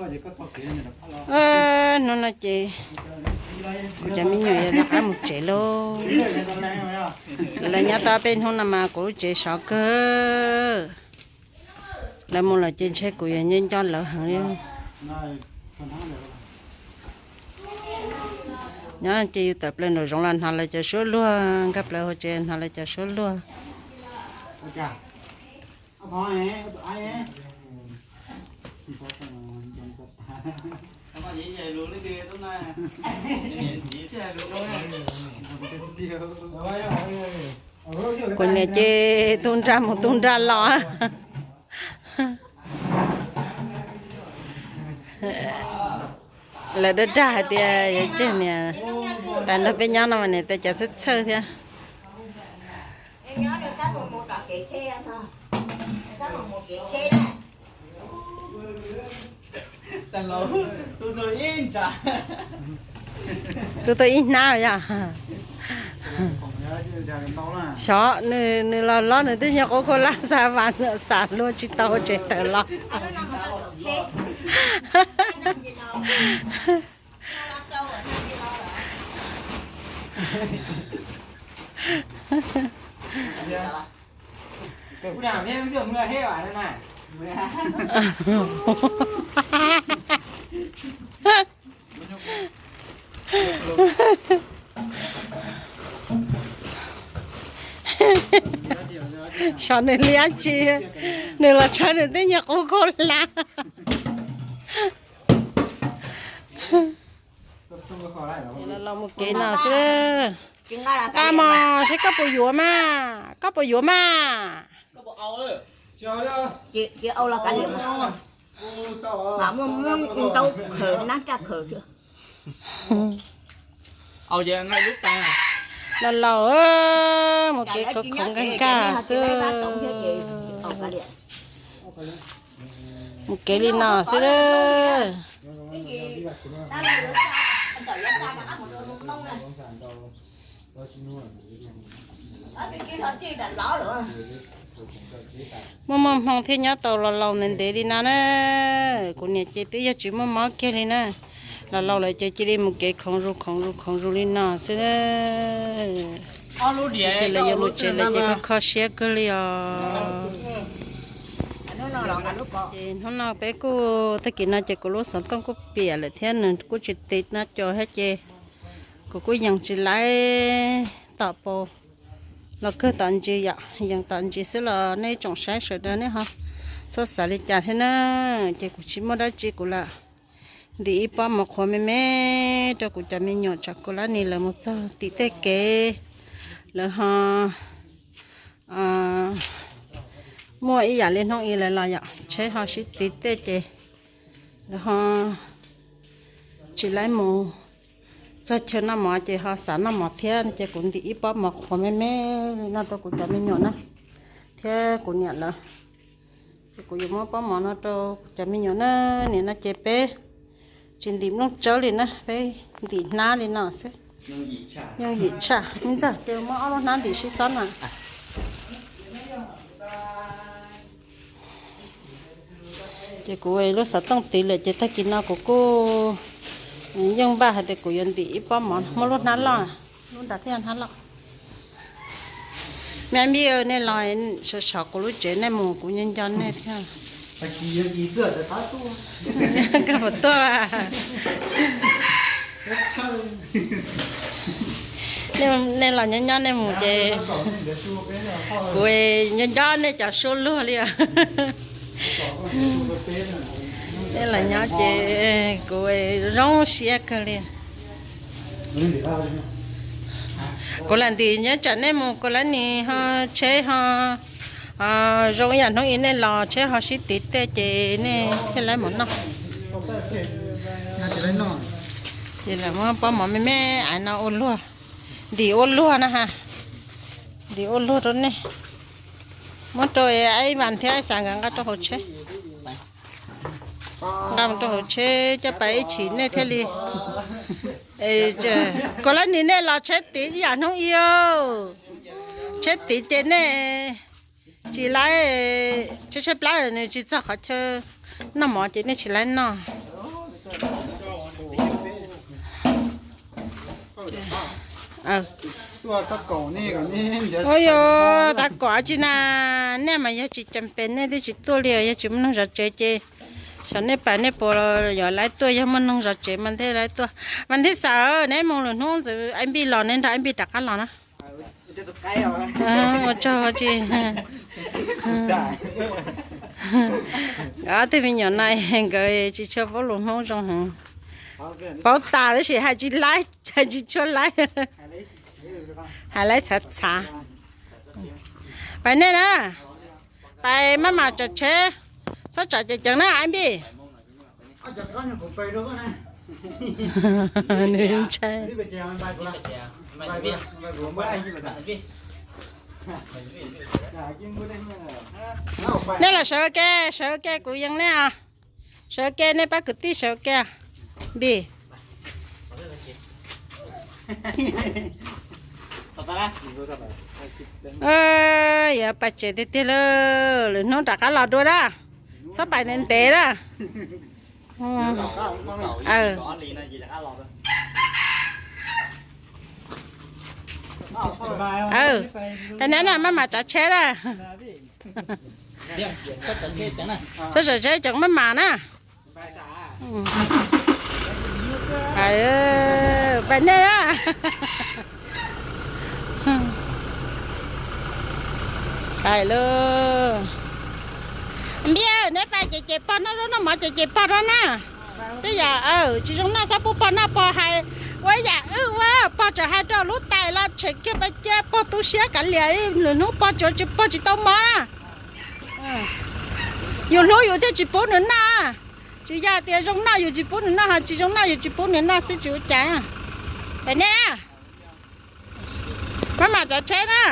Hnub no ces kuv cov me nyuam yuav rov qab mus tsev lauj. Lawv nyob tau peb hnub no mas kuv lub tsev sov kawg. Lawv mus lawm ces ntshe kuv yuav nco nco lawv heev li. Nyob ces yus tawm plaws nraum zoov los hnov lawv cov suab luag, nkag plaws hauv tsev hnov lawv cov suab luag. Kuv niam ces tu nra mus tu nra los. Lawv dag dag hais tias yuav ceg niam, tas nrog peb nyob no mas niam tej cov txhawj txhawj thiab. Tu tau ib hnab yog. Xyov nws los los nws twb nyuag qub khaub hlab xa vas xav luag tsis tau tsev tawm los. Xyov nws liab tsi, nws los tshawb nws tej nyuag qub khaub hlab. Los mus kev no xwb. Nqa mos seb koj puas yuav mas, koj puas yuav mas. Los laus, mus kev khoov khoov nkag nkag xwb. Mus kev li no xwb. Muaj muaj hmoo thiaj nyob tau los laus ntev ntev li no na. Kuv niam ces twb yog tsis muaj mob kiag li na. Los laus lawm ces cia li mus kev khoov zus khoov zus khoov zus li no xwb. Ces lawv yuav mus tsev lawm ces kho kho siab kawg li os. Ces hnub no peb kuj, tag kis no ces kuv lub xov tooj kuj piam lawm thiab nws kuj tsis tiv no cos thiab ces kuv kuj yees tsis laib tom paus los kawg tom ntsis yom, yees tom ntsis xwb los nej tsoom saib sawv daws nej ho txhob xav li cas thiab na. Ces kuv tsis muaj dab tsi kuv lam ntim ib pob mov qhuav me me rau kuv cov me nyuam tsam kuv lab nis lawv mus txog tim tej kev lawv ho muaj ib yam li hnub i lawv los yom, tsheb ho sib tiv tej ces lawv ho tsis laib mus txog chaw noj mov ces ho xav noj mov thiab ces kuv ntim ib pob mov qhuav me me li no rau kuv cov me nyuam na thiab kuv niam lawv. Ces kuv yuav muab pob mov no rau kuv cov me nyuam na. Nim no ces peb tsis ntim nplooj tsawb li na, peb ntim hnab li no xwb. Yooj yim tshaj. Me ntxawg ces muab ob lub hnab ntim sib xob na. Ces kuv lub xov tooj tiv lawm ces tag kis no kuv kuj yeej npaj hais tias kuv yuav ntim ib pob mov, muab lub hnab loj, lub nrad thiaj hnab loj. Me npib, nej los sov sov kuv lub tsev nej mus kuv nco nco nej thiab. Koj puas tuaj? Nej los nyob nyob nej mus ces kuv nco nco nej cov suab luag li os. Nej los nyob ces kuv zoo siab kawg li. Kuv lam ntim nyob tsam nej mus kuv lab nis ho tsheb ho zoo ib yam hnub i nej los tsheb ho sib tiv tej ces nej thiaj laib mus noj. Ces lam muab pob mov me me aiv no ua luag, ntim ua luag na ha, ntim ua luag rau nej. Muab rau Aib Vas thiab Aib Xav nkawd nqa rau hauv tsheb, nqa mus rau hauv tsheb coj pais ib chim nej thiaj li. Kuv lab nis nej los tsheb tiv ib yam hnub i, tsheb tiv ces nej tsis laib, tsheb tshaib plab nws tsis txog qhov chaw noj mov ces nej tsis laib noj. Ua yog tas kom tsi na, nej mas yog tsis cam pes nej twb tsis tuaj li os. Yog tsis muaj neeg zov tsev ces xyov nej pais nej puas yuav laiv tuaj. Yog muaj neeg zov tsev mas thiaj laiv tuaj. Mas thiaj xav neb mus lwm hnub ntxwv Ab Npij los neb nrog Ab Npij rov qab los na. Ua tsaug tsi. Ob tug me nyuam no nkawd tsis tshua paub lus Hmoob zoo heev. Paub tas tab sis hais tsis laib, hais tsis tshua laib, hais laib txhav txhav. Pais nej na, pais maj mam tsav tsheb, txhob tsav ceev ceev na Ab Npij. Nws ntshai. Nej los sawv ua ke, sawv ua ke kuv yees nej os. Sawv ua ke, nej pab kwv tij sawv ua ke. Npij. Yuav pais tsev tiag tiag lawm, lwm hnub rov qab los dua na. Txhob pais ntev ntev na. Pais neb na, maj mam tsav tsheb na. Txhob tsav tsheb ceev, maj mam na. Pais nej na. Pais lauj. Npij, neb pais ces ces pog noj zaub noj mov ces ces pog noj na. Tej yam tsis zoo noj txhob pub pog noj, pog hais ua ib yam wb ua, pog tseem hais rau lub tais los tshem kiag pais cia pog tu siab kav liam, lwm hnub pog tsuav tsis pog tsis tau mov na. Yus hlub yus thiaj tsis pub nws noj. Tsis yog tias zoo noj yus tsis pub nws noj, ho tsis zoo noj yus tsis pub nws noj xwb tsis ua cas. Pais nej, maj mam tsav tsheb na.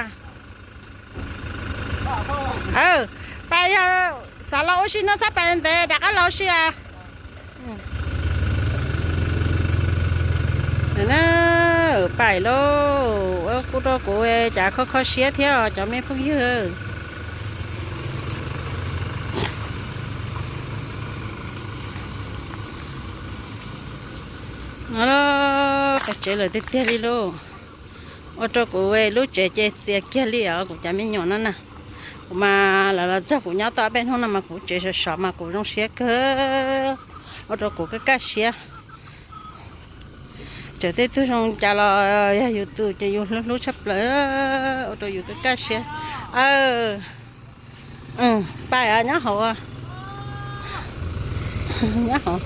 Pais yog xav los ua si no txhob pais ntev, rov qab los ua si os. Pais lauj, ua kuj rau kuv cas kho kho siab thiab os cov me phooj ywg. No, pais tsev lawm tiag tiag li lauj. Ua rau kuv lub tsev ces txias kiag li os kuv cov me nyuam no na. Kuv mas lawv los txog kuv nyob tau ob peb hnub no mas kuv tsev sov sov mas kuv zoo siab kawg, ua rau kuv kaj kaj siab. Txawm tej tug zoo cas los yog yus tus ces yus hlub hlub tshaj plaws, ua rau yus kaj kaj siab. Pais nyob hauv, nyob hauv.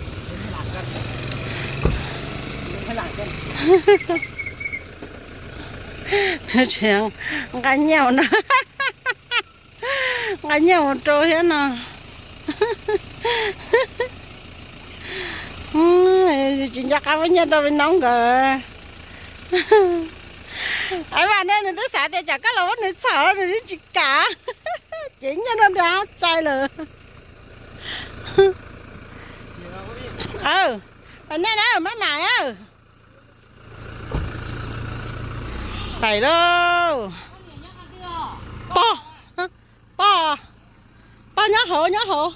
Nqa nyiaj no, nqa nyiaj mus rau thiab no. Tsis nco qab muab nyiaj rau me noob nkawd. Ab Npij ne, nws twb xav tias tsam koj los muab nws txhom nws twb tsis kam, cev nyiaj rau nws txais lawm. Pais nej na, maj mam na. Pais lauj. Pog, pog, pog nyob hauv, nyob hauv.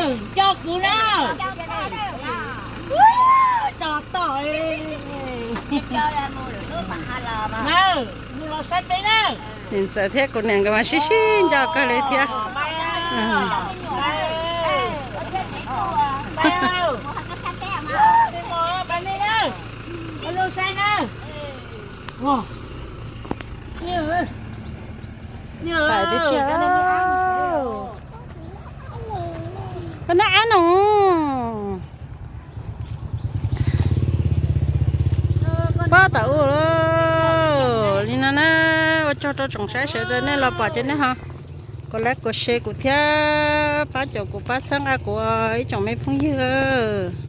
Nco kuv na. Tso tom. Mus los saib peb na. Niam ntxawm thiab kuv niam nkawd mas sib sib nco kawg li thiab. Pais tiag tiag. Koj noj ab no. Pob tau ua li no na. Ua tsaug rau tsoom saib sawv daws, nej los pom ces nej ho kom like kom share kuv thiab, pab caum kuv pab txhawb nqa kuv ib tsoom me phooj ywg.